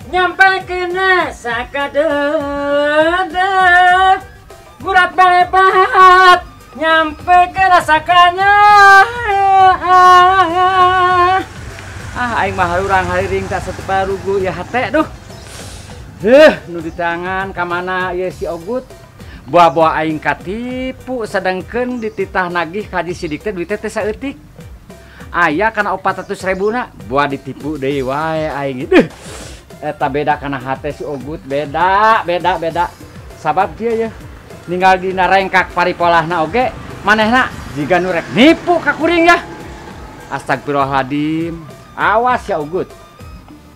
Nyampe kena sakadede gurat balebat nyampe kena sakanya. Ah aing mah urang hariring tak seteparugu ya hate duh. Heuh nu di tangan ka mana ieu si Ogut. Buah-buah aing katipu sedangkeun dititah nagih ka Haji Sidik teh duitnya teh saeutik. Aya kana 400.000 na buah ditipu deui wae aing. Duh. Eta beda kana hate si Ogut, beda beda beda. Sabab kieu ye ninggal dina rengkak paripolahna oge manehna jiga nu rek nipu ka kuring ya. Astagfirullahaladzim. Awas ya Ogut.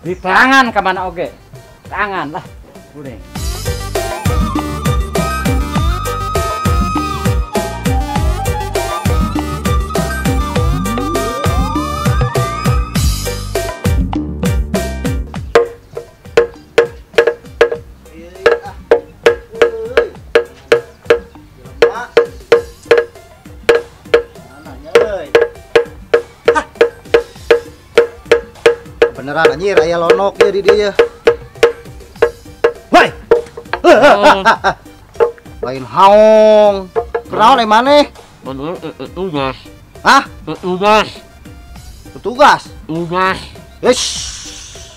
Di tangan ka mana oge. Tangan lah kuring. Beneran anjir aya lonok ya di dia. Woi. Lain haong. Kunaon maneh? Tugas. Hah? Tugas. Petugas. Tugas. Ish.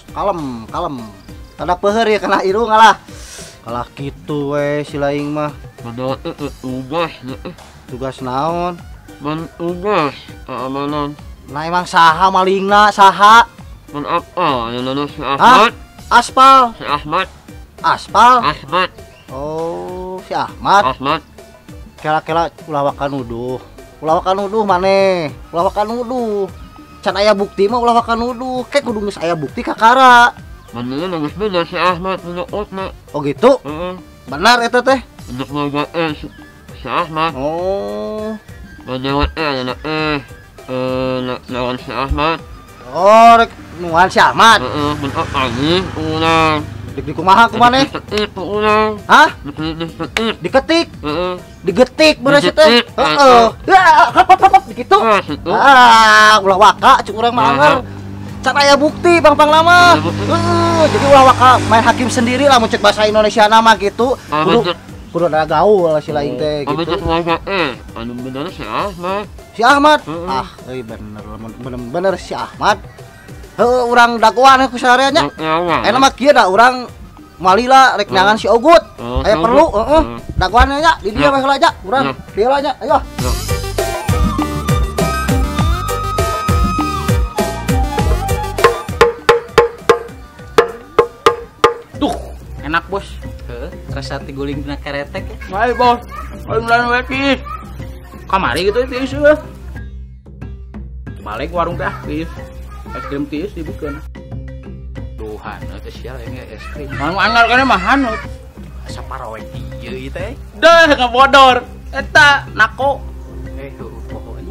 Kalem, kalem. Tanda peuheur ya kena irung alah. Kalah kitu we si laing mah. Tugas. Tugas naon? Tugas keamanan. Nah emang saha malingna saha? Apa? Si Ahmad. Aspal. Si Ahmad. Aspal. Ahmad. Oh, si Ahmad. Ahmad. Kela-kela ulah waka nuduh. Ulah waka nuduh maneh. Ulah waka nuduh. Can aya bukti mah ulah waka nuduh. Ke kudu geus aya bukti kakara. Bener geus bener si Ahmad nuduhna. Oh gitu? Heeh. Benar eta teh? Bener si Ahmad. Oh. Bener lawan si Ahmad. Oh, rek nuan si Ahmad. Heeh, bener lagi urang. Dik dikumaha ku maneh? Diketik urang. Hah? Diketik. Diketik? Heeh. Digetik bener sih teh. Heeh. Ya, hap hap hap gitu. Ah, ulah waka cuk urang mah anger. Can aya bukti pang-pang lama. Heeh, jadi ulah waka main hakim sendiri lah mun cek bahasa Indonesia nama gitu. Kudu kudu ada gaul si lain teh gitu. Anu bener si Ahmad. Si Ahmad. Ah, euy bener bener si Ahmad. Heuh urang dagoan ku sareanya. Enak mah kieu da urang malila rek neangan si Ogut. Aya perlu heeh. Dagoan nya di dieu we heula nya urang. Dieu lah nya, ayo. Duh, enak bos. Heuh, rasa tiguling dina keretek ya. Bae bos. Aing lain we tiis. Kamari gitu tiis eueuh. Balik warung teh tiis. Es krim tiis dibukeun. Duh, haneut teh sia lain es krim. Anu anggar kana mah haneut. Asa paroek ieu ieu teh. Deh ngabodor. Eta nako. Eh, heuh poho.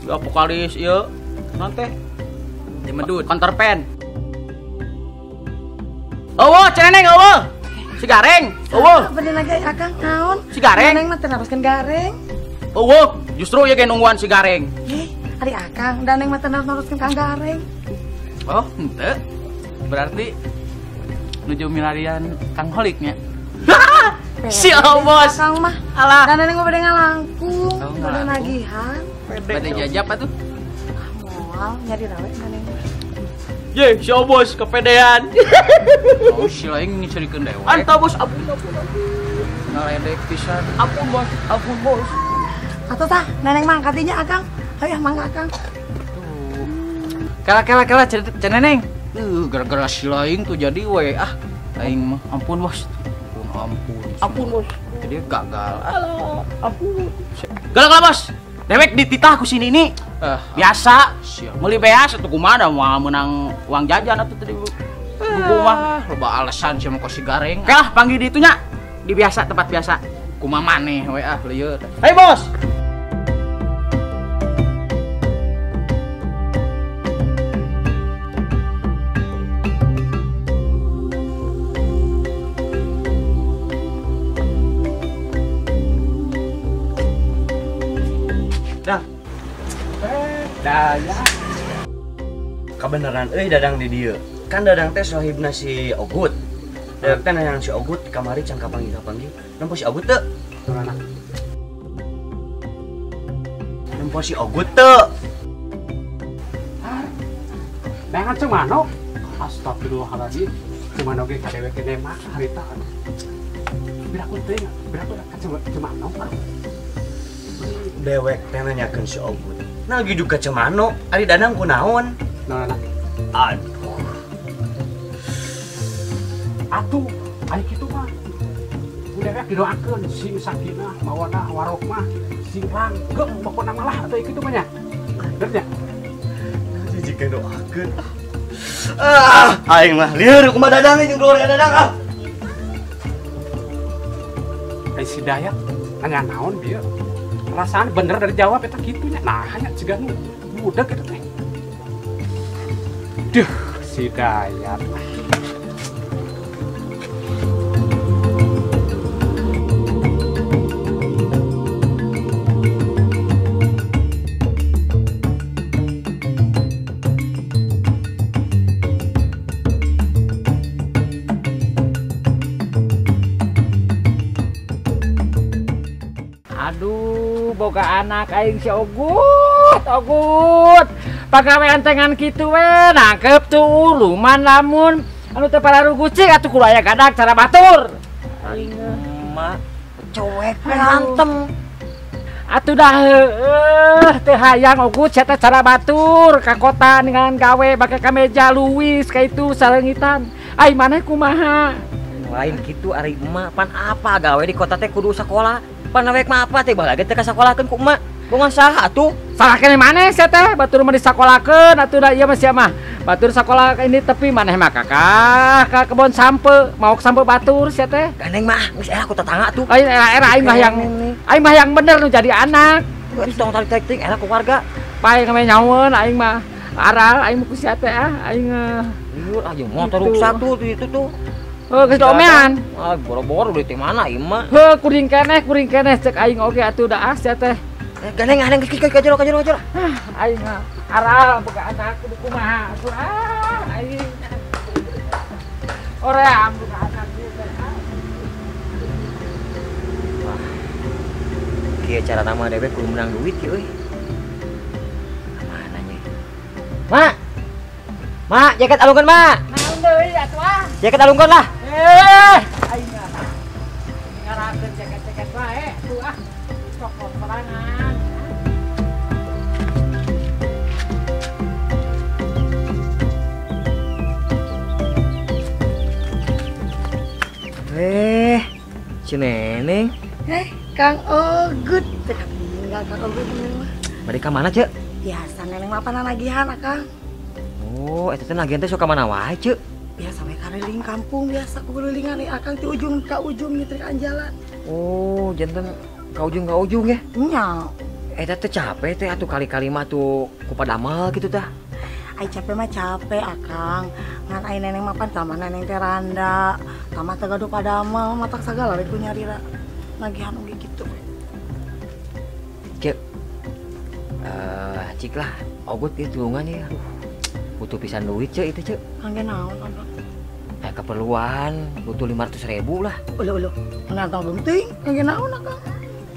Ya vokalis ieu. Naon teh? Jemedut. Counterpen. Eueuh, ceneneng eueuh. Si gareng, eueuh. Bener lagi akang naon? Si gareng. Neneng mah teu naroskeun gareng. Eueuh, justru ieu ge nungguan si gareng. Ih, ari akang da neng mah teu naroskeun kang gareng. Oh, henteu. Berarti nuju milarian Kang Holik nya. Si bos. Akang mah. Alah. Da neneng mah bade ngalangkung, bade nagihan. Bade jajap atuh. Ah, moal nyari rawe neneng mah. Ye, si bos kepedean. Oh, si lain ngicerikeun dewek. Anta bos, ampun ampun ampun. Ngaledek pisan. Ampun bos, ampun bos. Atuh tah, neneng mah katinya akang. Hayu mangga akang. Tuh. Kala kala kala ceneneng. Gara-gara si lain tuh jadi we ah. Aing mah ampun bos. Ampun ampun. Ampun bos. Jadi gagal. Alah, ampun. Gagal bos. Dewek dititah ku sini ini. Biasa, meuli beas atuh kumaha da moal meunang uang jajan atuh tadi buku mah. Loba alasan sia mah si gareng. Oke lah, panggil di itunya. Di biasa tempat biasa. Kumaha maneh we ah lieur. Hei bos. Dah. Dah ya. Kebenaran euy dadang di dieu. Kan Dadang teh sohibna si Ogut. Dewek teh nanya si Ogut kamari can kapanggih-kapanggih. Nempo si Ogut teu? Nempo si Ogut teu? Neangan Ceu Manok. Astagfirullahaladzim. Ceu Manok ge ka dewek ge mah harita aduh. Biraku teuing, biraku ka Ceu Manok aduh. Dewek teh nanyakeun si Ogut. Nah juga Ceu Manok, ari Dadang kunaon? Naon? Aduh. Atuh, ari kitu mah. Ku dewek didoakeun sing sakinah, mawaddah, warohmah, sing langgeng pokona mah lah atuh kitu mah nya. Bener nya? Jika doakeun. Ah, aing mah lieur kumaha Dadang jeung keluarga Dadang ah. Ai si Dayat nanya naon bieu? Perasaan bener dari jawab eta kitu nya. Nah, nya ciga nu budak eta teh. Duh, si Dayat. Aduh, boga anak aing si Ogut, Ogut. Pagawean tengan kitu we, nangkep tuh luman lamun anu teu pararugu cik atuh kudu aya gadak cara batur. Aing mah cuek berantem. Atuh dah heueuh teu hayang Ogut sia teh cara batur ka kota ningalan gawe bake kameja Luwis ka itu salengitan. Ai maneh kumaha? Lain kitu ari emak pan apa gawe di kota teh kudu sakola. Pan awek mah apa teh baheula ge teh kasakolahkeun ku emak. Bongan saha atuh? Salah keneh maneh sia teh batur mah disakolakeun atuh da ieu mah sia mah. Batur sakola ini tepi maneh mah kakak ka kebon sampe, maok sampe batur sia teh. Gandeng mah geus era ku tetangga atuh. Lain era-era aing mah yang aing mah yang bener nu jadi anak. Geus tong tarik-tarik teuing era ku warga. Pae ngame nyaweun aing mah. Aral aing mah ku sia teh ah aing. Lieur ah jeung motor ruksak tuh itu tuh. Heuh geus diomean. Ah boro-boro duit teh mana ieu mah. Heuh kuring keneh cek aing oge atuh da ah sia teh. Gandeng gandeng geus ka jero ka jero ka jero. Ah aing mah aral boga anak kudu kumaha atuh ah aing. Oream boga anak ieu teh. Wah. Kieu cara nama dewek kudu menang duit kieu euy. Mana nya? Mak. Mak, jaket alungkeun, Mak. Naon deui atuh ah. Jaket alungkeun lah. Aing mah ngarakeun jaket-jaket wae tuh ah. Cokot sorangan. Si Neneng. Kang Ogut. Teu katinggal Kang Ogut Neneng mah. Bade ka mana, Ceu? Biasa Neneng mah pana nagihan akang. Oh, eta teh nagihan teh sok ka mana wae, Ceu? Biasa we kariling kampung biasa kulilingan akang ti ujung ka ujung nyetrikan jalan. Oh, janten ka ujung ya? Nya. Eta teh capek teh atuh kali-kali mah tuh ku padamel kitu tah. Ai capek mah capek akang. Ngan ai Neneng mah pan tambah Neneng teh randa, tambah teh gaduh padamel matak sagala we ku nyarira. Nagihan oge kitu we. Ceu. Cik lah, Ogut ieu tulungan ieu. Aduh. Butuh pisan duit Ceu itu Ceu. Kangge naon akang? Keperluan butuh 500.000 lah. Uluh uluh, nantang penting kangge naon akang?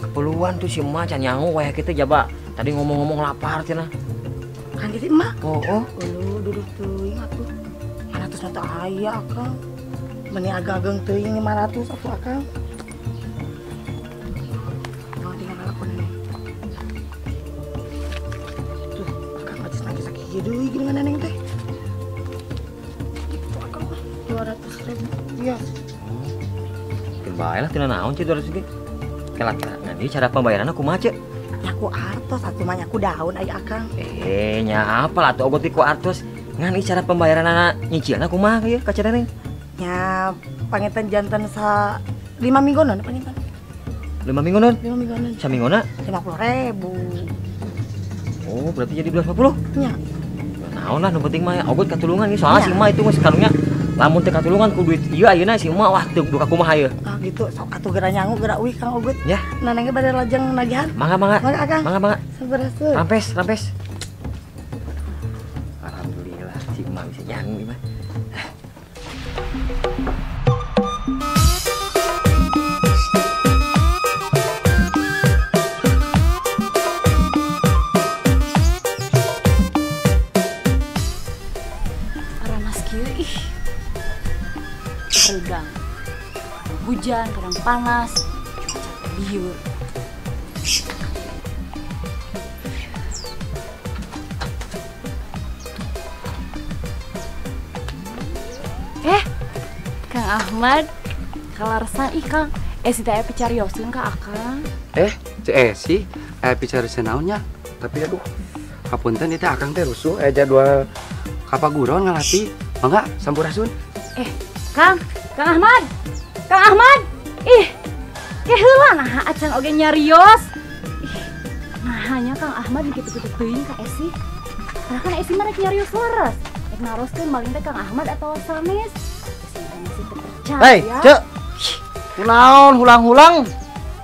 Keperluan tuh si emak can nyangu waya kitu jaba. Tadi ngomong-ngomong lapar cenah. Kangge si emak? Oh, oh. Uluh duduk teuing atuh. 500 mah teu aya akang. Meni agak-ageng teuing 500 atuh akang. Naon tinggal ngalakon ini. Tuh, akang aja lagi sakit deui geuningan Neneng teh. Gitu akang mah 200.000. Iya. Keun bae lah tina naon Ceu 200 ge. Kela-kela nanti cara pembayaranna kumaha Ceu? Nya ku artos atuh mah nya ku daun ai akang. Nya apa atuh ogot ku artos. Ngan ieu cara pembayaranna nyicilna kumaha ieu ka Ceu Neneng? Nya panginten janten sa 5 mingguan panginten. 5 mingguan? 5 mingguan. Samingguanna? 50.000. Oh, berarti jadi 250? Nya. Naon lah nu penting mah ogot katulungan ieu soalna si emak itu geus karunya lamun teu katulungan ku duit ieu ayeuna si emak wah teu duka kumaha ieu. Ah gitu, sok atuh geura nyangu geura uih Kang Ogut. Ya. Nenengnya bade lajeng nagihan. Mangga mangga. Mangga Akang. Mangga mangga. Sampurasun. Rampes, rampes. Alhamdulillah si emak bisa nyangu ieu mah. Hareudang. Kadang hujan, kadang panas, cuaca lieur. Kang Ahmad, kalarsan ih Kang. Esi teh aya picarioseun ka Akang. Ceu Esi, aya picarioseun naon nya? Tapi aduh, hapunten ieu teh Akang teh rusuh aya jadwal ka paguron ngalatih. Mangga sampurasun. Kang, Kang Ahmad. Kang Ahmad. Ih, ke heula naha acan oge nyarios. Ih, naha nya Kang Ahmad kitu-kitu teuing ka Esi. Padahal kan Esi mah rek nyarios leres. Rek naroskeun maling teh Kang Ahmad atawa sanes. Esi teh masih teu percaya. Hei, Ceu. Kunaon hulang-hulang?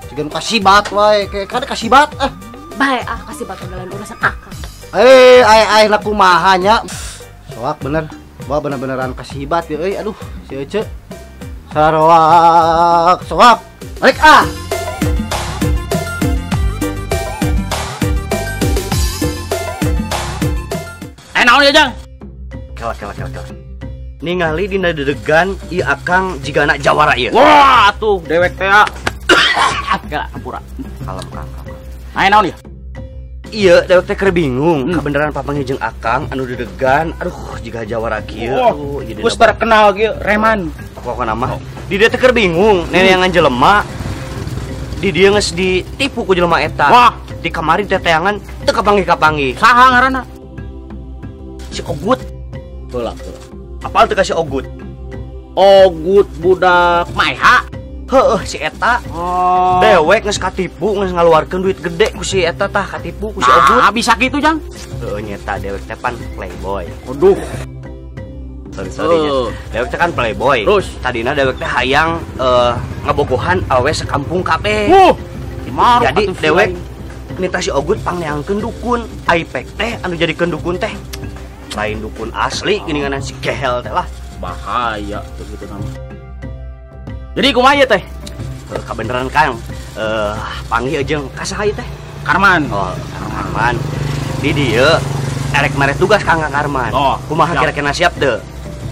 Siga nu kasibat wae, kayak kada kasibat ah. Bae ah kasibat oge lain urusan Akang. Ai lah kumaha nya. Soak bener. Wah bener-beneran kasibat ya euy, aduh si Ece. Saroak, soak. Balik ah. Naon ya, Jang? Kela. Ningali dina dedegan ieu Akang jigana jawara ieu. Wah, atuh dewek teh. Kela hampura. Kalem Kang. Aya naon ieu? Iya, dewek teh keur bingung. Kabeneran papanggih jeung Akang anu dedegan, aduh jiga jawara kieu. Oh, geus terkenal kieu, reman. Pokokna mah di dieu teh keur bingung, neneangan jelema. Di dieu geus ditipu ku jelema eta. Wah, di kamari teh teangan teu kapanggih-kapanggih. Saha ngaranna? Si Ogut. Heula. Apal teu ka si Ogut? Ogut budak Maeha. Heueuh si eta. Oh. Dewek geus katipu geus ngaluarkeun duit gede ku si eta tah katipu ku si Ogut. Nah, bisa kitu, Jang. Heueuh nyeta dewek teh pan playboy. Aduh. Sorry nya. Dewek teh kan playboy. Terus tadina dewek teh hayang ngabogohan awe sekampung kabeh. Jadi dewek minta si Ogut pangneangkeun dukun. Ai pek teh anu jadikeun dukun teh lain dukun asli geuningan si gehel teh lah. Bahaya tuh gitu nama. Jadi kumaha ieu teh? Kabeneran Kang, panggih jeung ka saha ieu teh? Karman. Oh, Karman. Di dieu erek mere tugas Kang Karman. Oh, kumaha kira-kira siap teu?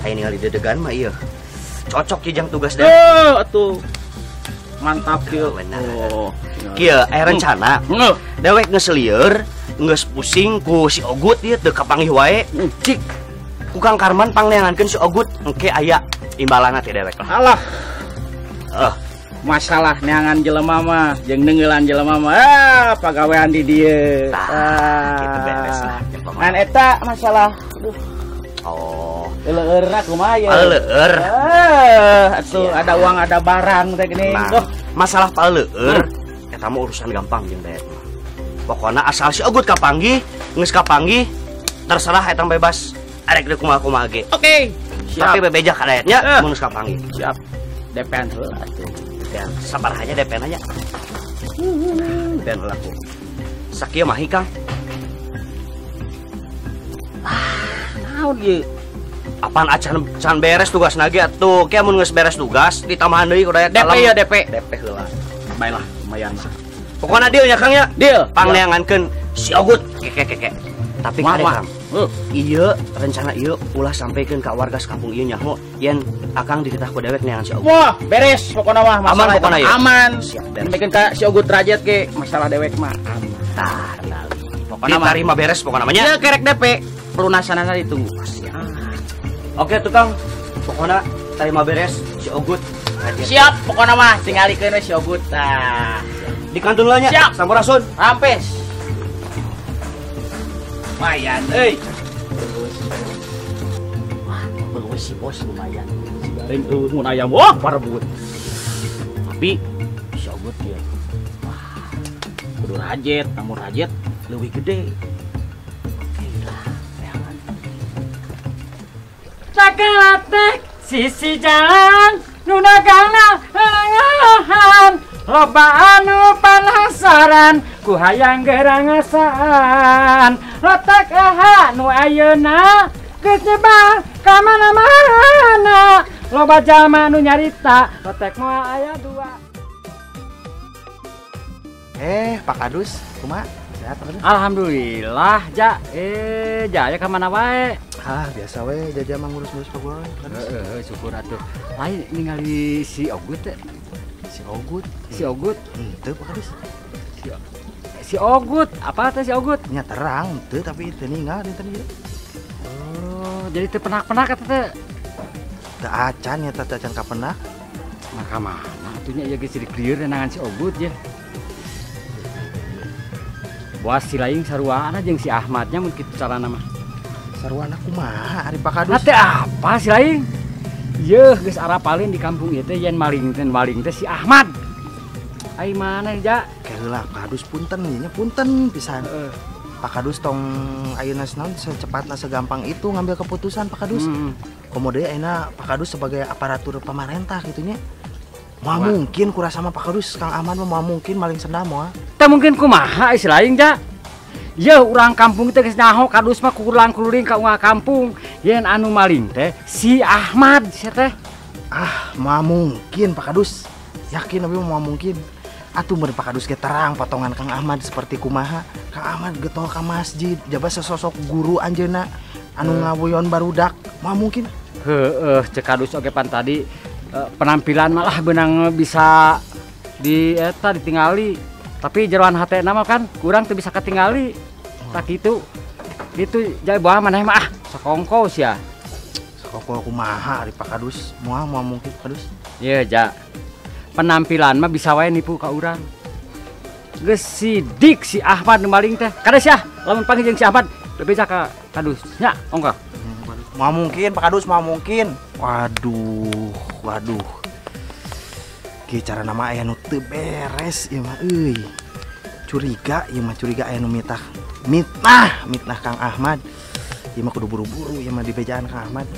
Aya ningali dedegan mah ieu. Cocok ieu jang tugas deh. Atuh. Mantap kieu. Oh. Kieu aya rencana. Dewek geus lieur, geus pusing ku si Ogut ieu teu kapanggih wae. Cik. Ku Kang Karman pangneangankeun si Ogut engke aya imbalanna teh dewek lah. Alah. Masalah neangan jelema mah jeung neungeulan jelema mah pagawean di dieu. Tah, kitu beres lah. Ngan eta masalah aduh. Oh, leueurna kumaha ye? Leueur. Atuh ada uang ada barang teh geuning. Nah, masalah paleueur eta mah urusan gampang jeung dewek mah. Pokona asal si Ogut kapanggih, geus kapanggih terserah eta bebas. Arek deui kumaha-kumaha ge. Oke. Siap. Tapi bebeja ka dayatnya mun geus kapanggih. Siap. DPN heula atuh. DPN sabaraha nya DPN nya. DPN heula ku. Sakieu mah Kang. Naon ieu? Apaan acan can beres tugasna ge atuh. Ke mun geus beres tugas ditambahan deui ku dayat. DP ya DP. DP heula. Baiklah, lumayan lah. Pokona deal nya Kang nya. Deal. Pangneangankeun si Ogut. Keke. Tapi kade Kang. Ieu rencana ieu ulah sampaikan ka warga sekampung ieu nyaho yen Akang dititah ku dewek neangan si Ogut. Wah, beres pokona mah masalah aman pokona ieu. Aman. Siap beres. Sampaikan ka si Ogut Rajat ge masalah dewek mah aman. Tah, pokona mah diterima beres pokona mah nya. Ieu kerek DP pelunasanana ditunggu. Siap. Oke tukang, pokona terima beres si Ogut. Siap pokona mah tingalikeun we si Ogut. Tah. Di kantun lah nya. Siap. Sampurasun. Rampes. Lumayan euy. Wah, bagus si bos lumayan. Si garing eueuh mun ayam wah parebut. Tapi si Ogut ieu. Wah, kudu rajet, namun rajet leuwih gede. Oke lah, neangan. Cakalatek sisi jalan nu dagangna lengahan loba anu panasaran ku hayang gerangasaan lotek aha nu ayeuna geus nyebar ka mana-mana loba jalma nu nyarita lotek moal aya dua. Pak Kadus, kumaha? Sehat Pak Kadus? Alhamdulillah, Ja. Ja, ya ka mana wae? Ah, biasa we jaja mah ngurus-ngurus pegawai. Heeh, syukur atuh. Lain ningali si Ogut teh. Si Ogut? Si Ogut. Henteu Pak Kadus. Si Ogut, apa teh si Ogut? Nya terang teu tapi teu ninggal dinten ieu. Oh, jadi teu penak-penak eta teh. Teu acan nya teh acan kapenak. Maka mana atuh nya ieu geus jadi clear nenangan si Ogut ya. Boas si lain saruana jeung si Ahmadnya mun kitu carana mah. Saruana kumaha ari Pak Kadus? Teh apa si lain? Yeuh geus arapalin di kampung ieu teh yen maling teh si Ahmad. Ai mana ja? Keheula Pak Kadus punten ieu nya punten pisan. Pak Kadus tong ayeuna naon secepatna segampang itu ngambil keputusan Pak Kadus. Komo deui ayeuna Pak Kadus sebagai aparatur pamarentah kitu nya. Moal mungkin kurasa sama Pak Kadus Kang Ahmad mah moal mungkin maling sendal moal. Teu mungkin kumaha si lain ja? Yeuh urang kampung teh geus nyaho Kadus mah kurulang-kuruling ka unggal kampung. Yen anu maling teh si Ahmad sia teh. Ah, moal mungkin Pak Kadus. Yakin abi moal mungkin. Atuh mun Pak Kadus ge terang potongan Kang Ahmad seperti kumaha. Kang Ahmad getol ka masjid, jaba sesosok guru anjeunna anu ngawoyon barudak. Moal mungkin. Heueuh, ceuk Kadus oge pan tadi penampilan malah beunang bisa di eta ditingali. Tapi jeroan hatena mah kan kurang teu bisa katingali. Tak gitu. Gitu jaya buah maneh mah ah sakongko sia. Sakongko kumaha ari Pak Kadus? Moal mungkin Pak Kadus. Ieu ja. Penampilan mah bisa wae nipu ka urang. Geus sidik si Ahmad nu maling teh. Kades ya, lamun panggih jeung si Ahmad bebeja ka Kadus nya, ongkoh. Moal mungkin Pak Kadus, moal mungkin. Waduh, waduh. Kieu carana mah aya nu teu beres ieu mah euy. Curiga ieu mah, curiga aya nu mitah. Mitnah Kang Ahmad. Ieu mah kudu buru-buru ieu mah dibejaan Kang Ahmad.